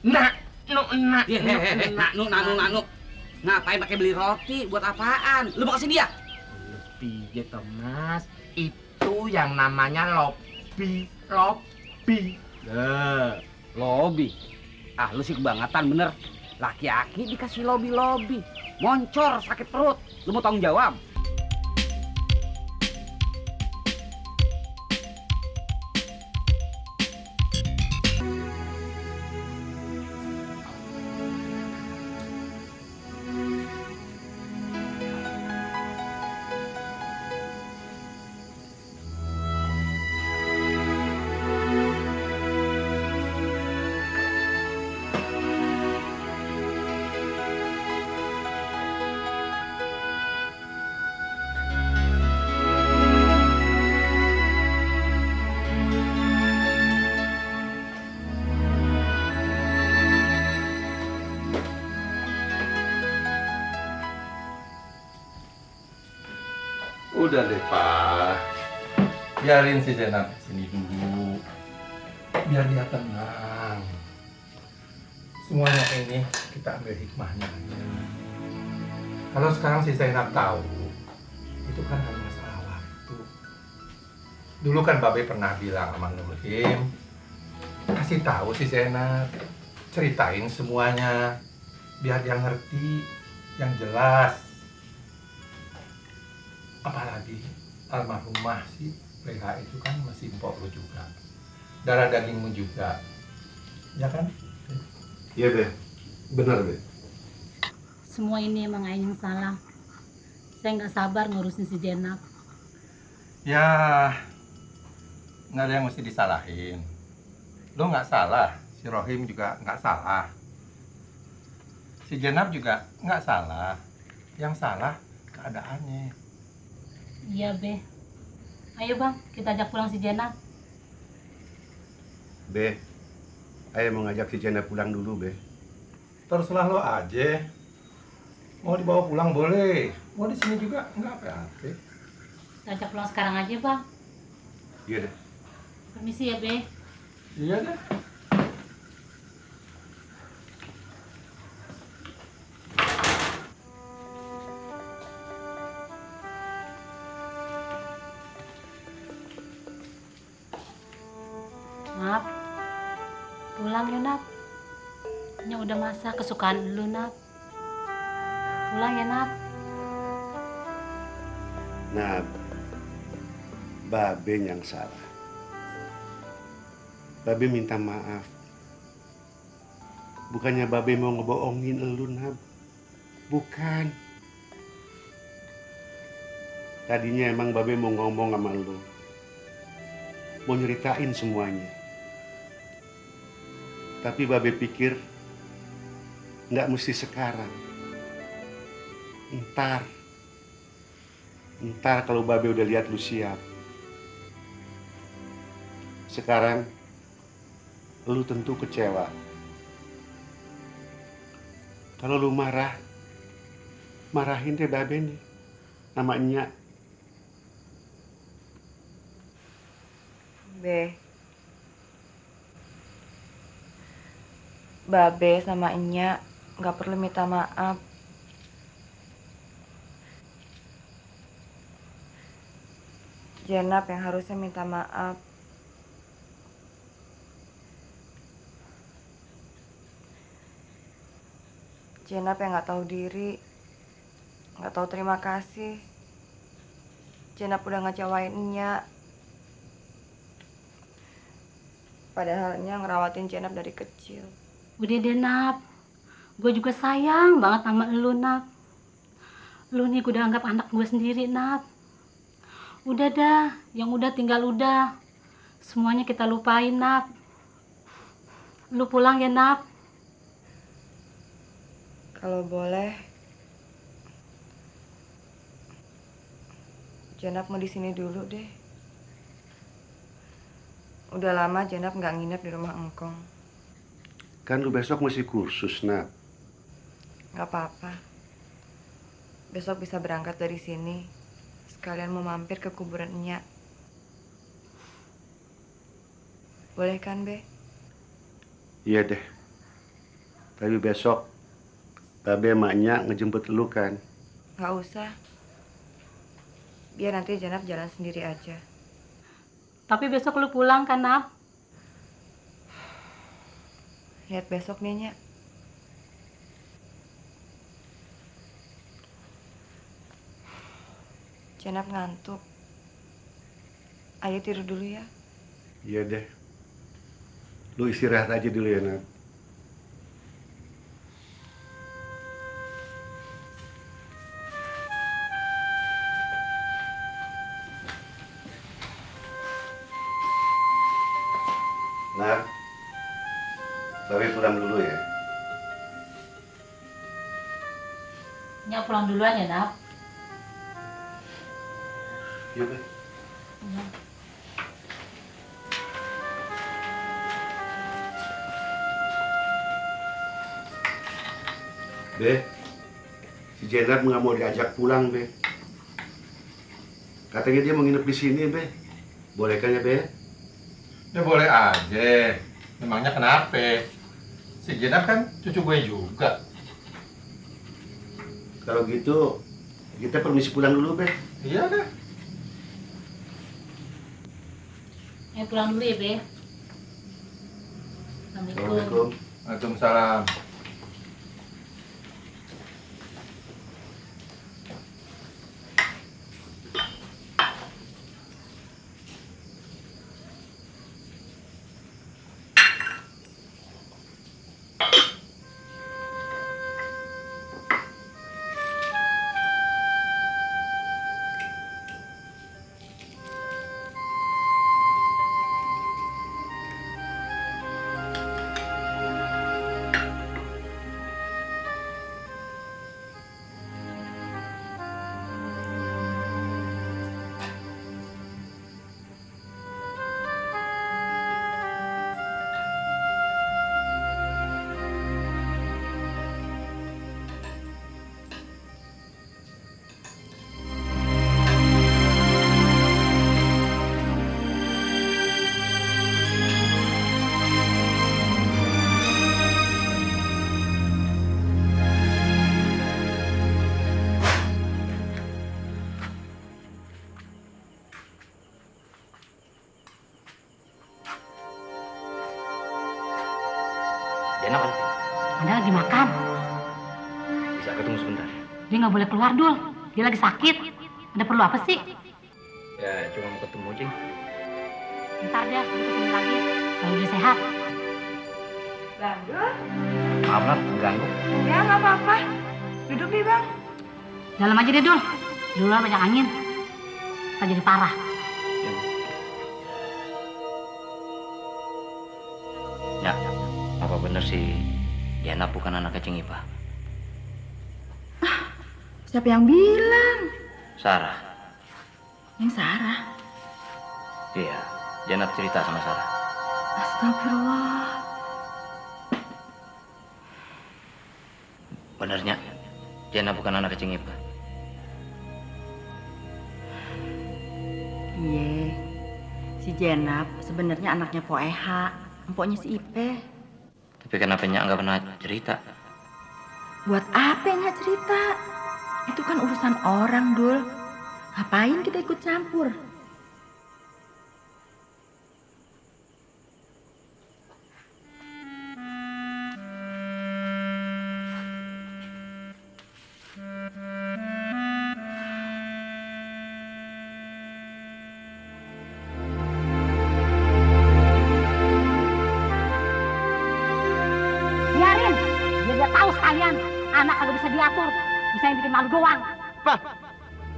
Nak, nak, Nak. Ngapain pakai beli roti? Buat apaan? Lu mau kasih dia? Piye toh Mas? Itu yang namanya lobi. Lobi. Ah, lu sih kebangetan bener. Laki-laki dikasih lobi. Moncor, sakit perut. Lu mau tanggung jawab? Udah deh, Pak. Biarin si Zainab sini dulu. Biar dia tenang. Semuanya ini kita ambil hikmahnya aja. Kalau sekarang si Zainab tahu, itu kan ada masalah waktu. Dulu kan Babe pernah bilang sama Nurhim, kasih tahu si Zainab, ceritain semuanya, biar dia ngerti yang jelas. Apalagi almarhumah si Leha itu kan masih empok lu juga, darah dagingmu juga, ya kan? Iya Be, benar Be. Semua ini emang Ain yang salah. Saya nggak sabar ngurusin si Jenab. Ya, nggak ada yang mesti disalahin. Lo nggak salah, si Rohim juga nggak salah, si Jenab juga nggak salah. Yang salah keadaannya. Iya, Be. Ayo, Bang, kita ajak pulang si Jenab. Be, ayah mau ngajak si Jana pulang dulu Be. Terserah lo aja. Mau dibawa pulang boleh, mau di sini juga nggak apa-apa. Kita ajak pulang sekarang aja, Bang. Iya deh. Permisi ya, Be. Iya deh. Nap, pulang ya, Nap. Ini udah masak kesukaan lu, Nap. Pulang ya, Nap. Nah, Babe yang salah. Babe minta maaf. Bukannya Babe mau ngebohongin elu, Nab. Bukan. Tadinya emang Babe mau ngomong sama lu. Mau nyeritain semuanya. Tapi Babe pikir nggak mesti sekarang. Ntar kalau Babe udah lihat lu siap. Sekarang lu tentu kecewa. Kalau lu marah, marahin deh Babe nih sama Nya. Babe sama Enya nggak perlu minta maaf. Jenab yang harusnya minta maaf. Jenab yang nggak tahu diri, nggak tahu terima kasih. Jenab udah ngecewain Enya. Padahal Enya ngerawatin Jenab dari kecil. Udah deh, Nap. Gue juga sayang banget sama lu, Nap. Lu nih gue udah anggap anak gue sendiri, Nap. Udah dah, yang udah tinggal udah. Semuanya kita lupain, Nap. Lu pulang ya, Nap. Kalau boleh, Jenab mau di sini dulu deh. Udah lama Jenab nggak nginep di rumah engkong. Kan lu besok mesti kursus, Nab. Nggak apa-apa. Besok bisa berangkat dari sini. Sekalian mau mampir ke kuburan Enya. Boleh kan, Be? Iya deh. Tapi besok Babe emaknya ngejemput lu kan? Nggak usah. Biar nanti Jenap jalan sendiri aja. Tapi besok lu pulang kan, Nap? Lihat besok nih, Nya. Jenap ngantuk. Ayo tidur dulu ya. Iya deh. Lu istirahat aja dulu ya, Nat. Nat, Babe pulang dulu ya. Nyak pulang duluan ya, Nap. Yuk, Be. Be, si Jenab nggak mau diajak pulang, Be. Katanya dia mau nginep di sini, Be. Boleh kan ya, Be? Ya boleh aja. Memangnya kenapa? Si Jenab kan cucu gue juga. Kalau gitu, kita permisi pulang dulu, Be. Iya deh. Nyak pulang dulu ya, Be. Assalamualaikum. Assalamualaikum. Waalaikumsalam. Jenap kan? Ada lagi makan. Bisa ketemu sebentar. Dia nggak boleh keluar, Dul. Dia lagi sakit. Ada perlu apa sih? Ya, cuma mau ketemu, Cing. Ntar dia kesini lagi kalau dia sehat. Bandul? Maaf, Nat, mengganggu. Ya, nggak apa-apa. Duduk nih, Bang. Dalam aja deh, Dul. Di luar banyak angin. Kita jadi parah. Ya, apa bener sih Jenap bukan anak Cing Ipa? Siapa yang bilang? Sarah. Yang Sarah. Iya, Jenap cerita sama Sarah. Astagfirullah. Benernya, Jenap bukan anak Cing Ipa. Iya, si Jenap sebenarnya anaknya Poeha, empoknya si Ipe. Tapi kenapa Nyak nggak pernah cerita? Buat apa nggak cerita? Itu kan urusan orang, Dul. Ngapain kita ikut campur? Biarin. Dia tahu sekalian. Anak kagak bisa diatur. Bisa yang bikin malu doang.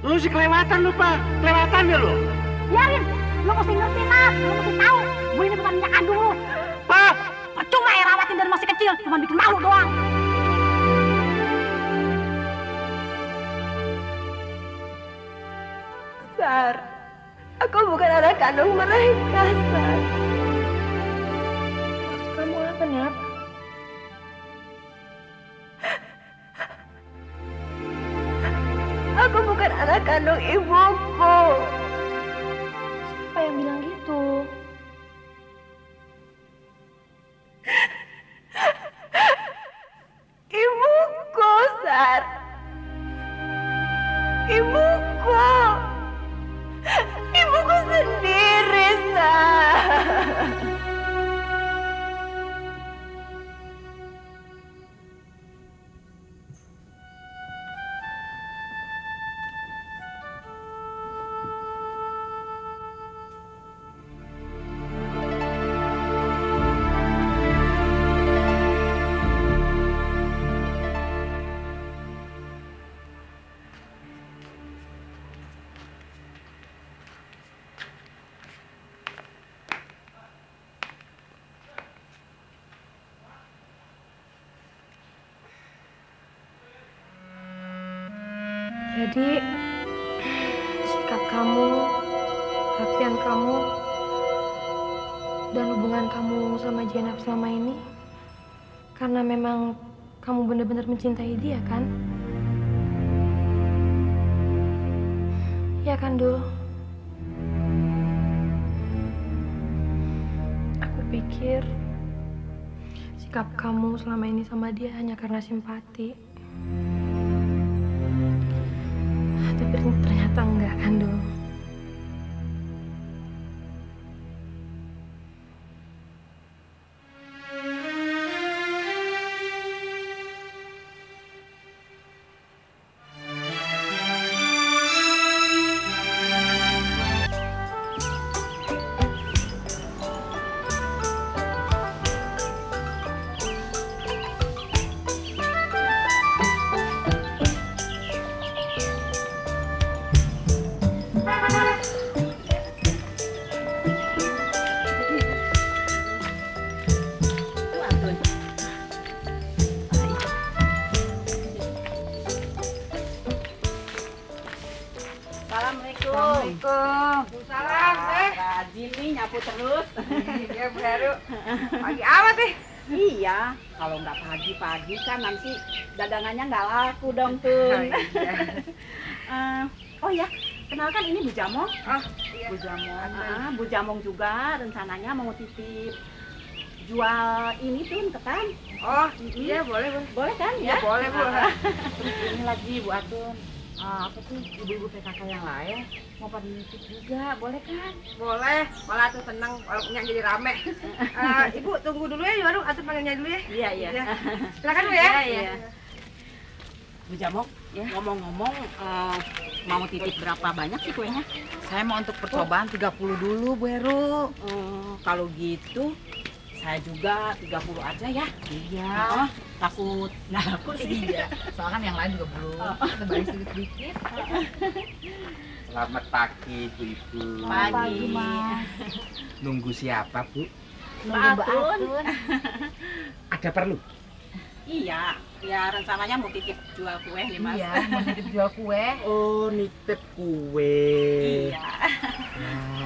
Lu sih kelewatan lu, Pak. Kelewatan ya lu. Biarin. Lu mesti ngerti, Nat. Lu mesti tahu. Gue ini bukan minyak kandung lu. Pak! Percuma ya rawatin dari masih kecil. Cuma bikin malu doang. Sar, aku bukan anak kandung mereka, Sar. Maksud kamu apa, Nat? Aku bukan anak kandung ibuku. Siapa yang bilang gitu? Jadi sikap kamu, perhatian kamu, dan hubungan kamu sama Jenab selama ini karena memang kamu benar-benar mencintai dia, kan? Ya kan, Dul? Aku pikir sikap kamu selama ini sama dia hanya karena simpati. Tapi ternyata enggak, kan, Dul? Assalamualaikum. Salam, Rajin nih nyapu terus. Iya, Bu Heru. Pagi amat nih. Iya, kalau nggak pagi-pagi kan nanti dagangannya nggak laku dong tuh. Oh ya, kenalkan ini Bu Jamong. Oh, iya. Bu Jamong. Bu Jamong juga rencananya mau titip jual ini tuh ketan. Oh, iya boleh, Bu. Boleh kan Iya, ya? boleh, Bu. Terus ini lagi Bu Atun. Apa tuh ibu-ibu PKK yang lain mau pada nitip juga, boleh kan? Boleh, malah tuh tenang warungnya jadi rame. Ibu tunggu dulu ya di warung, Atun panggilnya dulu ya. Iya, iya. Silakan Bu ya. Iya. Bu Jamong, ngomong-ngomong mau titip berapa banyak sih kuenya? Saya mau untuk percobaan 30 dulu, Bu Heru. Kalau gitu saya juga 30 aja ya. Iya. Takut nggak laku sih. Iya. Soalnya kan yang lain juga belum. Kita balik sedikit-sedikit. Selamat pagi Bu-ibu. Pagi, Mas. Nunggu siapa Bu? Mbak Atun. Ada perlu? Iya, ya rencananya mau titip jual kue nih Mas. Iya, mau titip jual kue. Oh, nitip kue. Iya.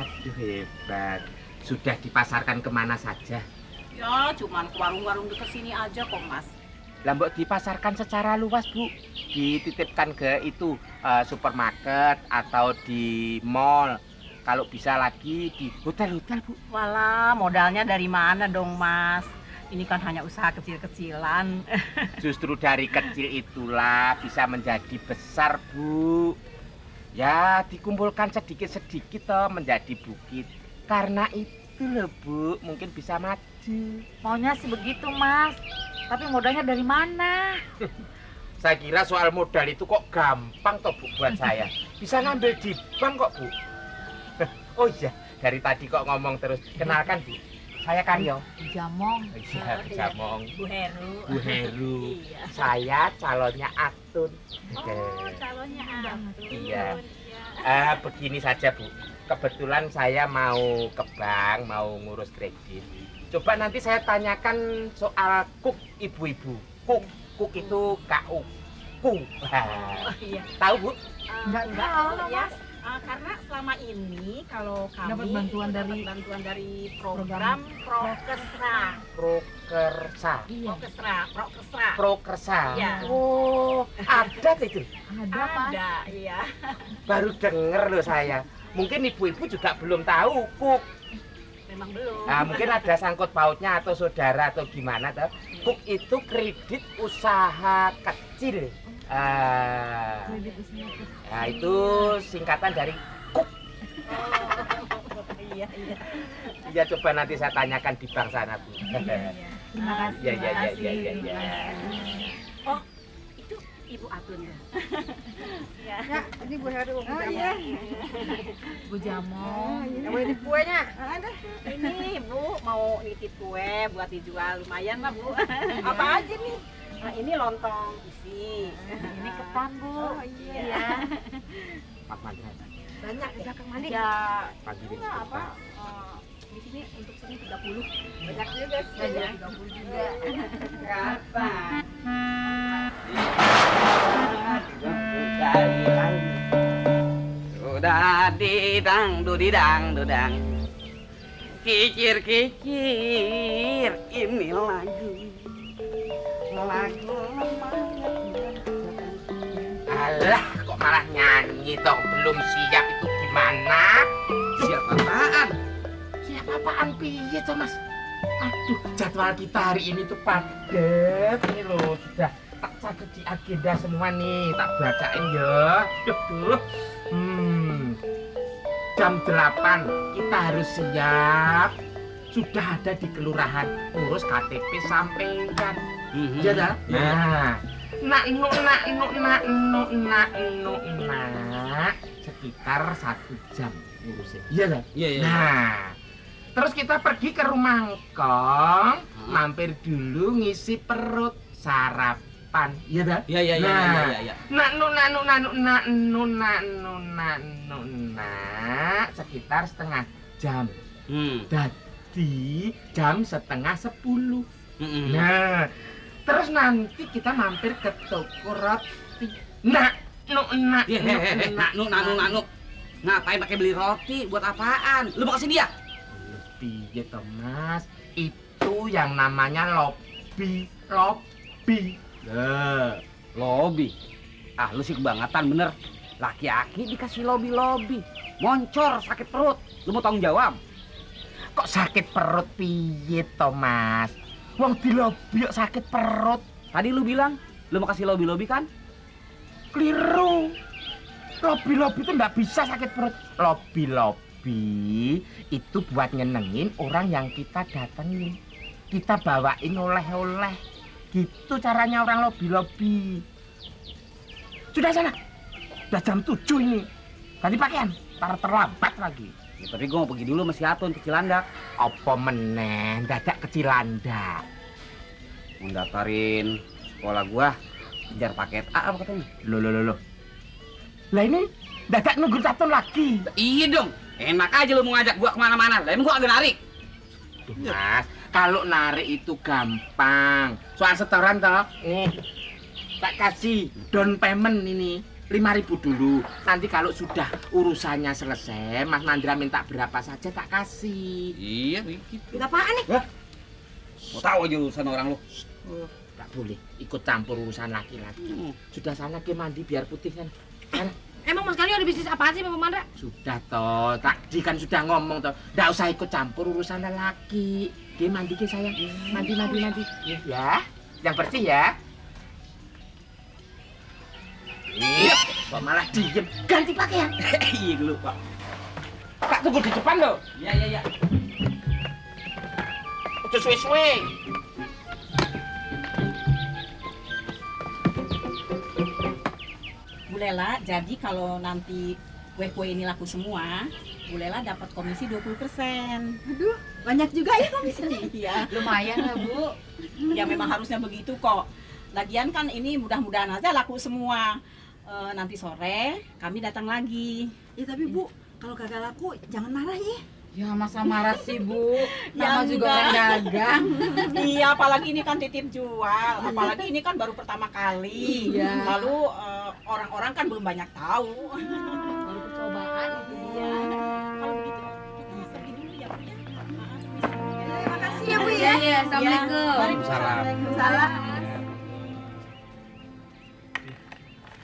Aduh, hebat. Sudah dipasarkan kemana saja? Ya, cuman ke warung-warung deket sini aja kok Mas. Lah mbok dipasarkan secara luas Bu. Dititipkan ke itu supermarket atau di mall. Kalau bisa lagi di hotel-hotel Bu. Walah, modalnya dari mana dong Mas? Ini kan hanya usaha kecil-kecilan. Justru dari kecil itulah bisa menjadi besar Bu. Ya dikumpulkan sedikit-sedikit toh menjadi bukit. Karena itu loh Bu, mungkin bisa maju. Maunya sih begitu, Mas. Tapi modalnya dari mana? Saya kira soal modal itu kok gampang toh Bu buat saya. Bisa ngambil di bank kok Bu. Oh iya, dari tadi kok ngomong terus. Kenalkan Bu, saya Karyo. Jamong. Iya, Bu Jamong. Bu Heru. Bu Heru. Iya. Saya calonnya Atun. Oh, calonnya Atun. Iya. Begini saja Bu. Kebetulan saya mau ke bank, mau ngurus kredit. Coba nanti saya tanyakan soal kuk ibu-ibu. Kuk itu KU. Kuk. Oh, iya. Tahu Bu? Enggak tahu, ya. Karena selama ini kalau kami Dapat bantuan dari program Prokesra. Prokersa. Iya. Prokesra. Prokersa. Iya. Oh, ada itu. Ada, Mas. Ada, iya. Baru denger loh saya. Mungkin ibu-ibu juga belum tahu kuk. Memang belum. Nah, mungkin ada sangkut pautnya atau saudara atau gimana toh. Kuk itu kredit usaha kecil. Kredit usaha kecil. Nah, itu singkatan dari kuk. Iya, iya. Ya coba nanti saya tanyakan di bank sana, Bu. Terima kasih. Ya. Oh, itu Ibu Atun ya? Ya, ini Bu Heru. Oh, iya. Bu Jamong. Yang boleh di kuenya. Ini Bu mau nitip kue buat dijual, lumayan lah Bu. Apa aja nih? Nah, ini lontong isi. Ini ketan, Bu. Oh, iya. Pak Mandi. Banyak di belakang mandi. Ya, Pagi itu lah apa? Di sini untuk sini 30. Banyak juga sih. Banyak. 30 juga. Kapan? Dari dudidang, dudang. Kikir, kikir, ini lagu. Lagu Alah, kok malah nyanyi toh? Belum siap itu gimana? siap apaan? Siap apaan piye toh, Mas? Aduh, jadwal kita hari ini tuh padat ini loh. Sudah tak catat di agenda semua nih, tak bacain ya. Duh. Jam 8 kita harus siap. Sudah ada di kelurahan, urus KTP sampean. Ya dah. Nah, nak, sekitar 1 jam ngurusin. Iya dah. Iya. Nah, terus kita pergi ke rumah Engkong, mampir dulu ngisi perut, sarapan. Iya dah. Iya. Nak, sekitar setengah jam. Jadi jam setengah 10. Nah, terus nanti kita mampir ke toko roti. Nak. Ngapain pakai beli roti? Buat apaan? Lu mau kasih dia? Piye toh, Mas? Itu yang namanya lobby. Lobi. Ah, lu sih kebangetan bener. Laki-laki dikasih lobi. Moncor, sakit perut. Lu mau tanggung jawab? Kok sakit perut piye toh, Mas? Wong di lobby kok sakit perut. Tadi lu bilang lu mau kasih lobi kan? Keliru. Lobby itu nggak bisa sakit perut. Lobby itu buat nyenengin orang yang kita datengin. Kita bawain oleh-oleh. Gitu caranya orang lobby. Sudah sana. Udah jam 7 ini. Ganti pakaian. Ntar terlambat lagi. Ya, tapi gua mau pergi dulu sama si Atun ke Cilandak. Apa meneh dadak ke Cilandak. Mau daftarin sekolah gua kejar paket A apa katanya? Loh. Lah ini dadak nunggu Atun lagi. Iya dong. Enak aja lu mau ngajak gua kemana-mana. Lah emang gua agak narik. Duh, Mas, kalau narik itu gampang. Soal setoran toh. Nih. Tak kasih down payment ini 5.000 dulu. Nanti kalau sudah urusannya selesai, Mas Mandra minta berapa saja tak kasih. Iya begitu. Udah apaan nih? Mau tahu aja urusan orang lu. Tak boleh ikut campur urusan laki-laki. Sudah sana ke mandi biar putih kan. Sana. Emang Mas Kali ada bisnis apaan sih, Bapak Mandra? Sudah toh, tadi kan sudah ngomong toh. Nggak usah ikut campur urusan lelaki. Dia mandi ke sayang. Mandi. Ya, yang bersih ya. Iya, kok malah diem. Ganti pakaian. Iya dulu, Pak. Pak tunggu di depan loh. Iya. Udah suwe-suwe. Bu Lela, jadi kalau nanti kue-kue ini laku semua, Bu Lela dapat komisi 20%. Aduh, banyak juga ya komisinya. Iya, Lumayan lah, Bu. ya memang harusnya begitu kok. Lagian kan ini mudah-mudahan aja laku semua. Nanti sore kami datang lagi. Ya tapi Bu, kalau kagak laku jangan marah ya. Ya masa marah sih, Bu. Ya, Nama juga enggak. orang dagang. Iya, apalagi ini kan titip jual. Apalagi ini kan baru pertama kali. Iya. Lalu orang-orang kan belum banyak tahu. Baru percobaan itu. Iya. Kalau begitu kita pergi dulu ya, Bu ya. Maaf. Terima kasih ya Bu ya. Iya, Assalamualaikum. Waalaikumsalam.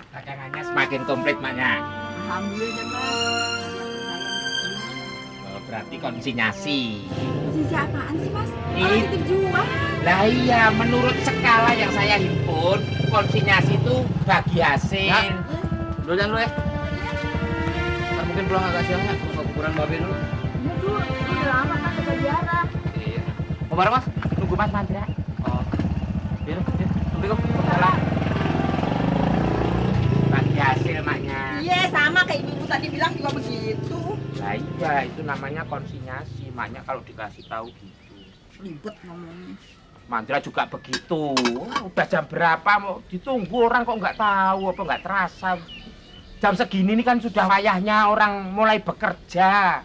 Dagangannya semakin komplit, Maknya. Alhamdulillah Mas. Oh, berarti konsinyasi. Sisi apaan sih Mas? Ih. Orang titip jual. Lah iya, menurut skala yang saya himpun, konsinyasi itu bagi hasil. Ya. Dulu jangan lu ya. Ntar mungkin pulang agak siang ya, mau kuburan babe dulu. Ya Bu, udah lama kan ke ziarah. Iya. Mau bareng Mas? Nunggu Mas Mandra. Oh. Iya, Assalamualaikum. Salah. Bagi hasil, Maknya. Iya, sama kayak ibu tadi bilang juga begitu. Lah iya, itu namanya konsinyasi. Maknya kalau dikasih tahu gitu. Ribet ngomongnya. Mandra juga begitu. Udah jam berapa mau ditunggu orang kok nggak tahu apa nggak terasa. Jam segini ini kan sudah wayahnya orang mulai bekerja.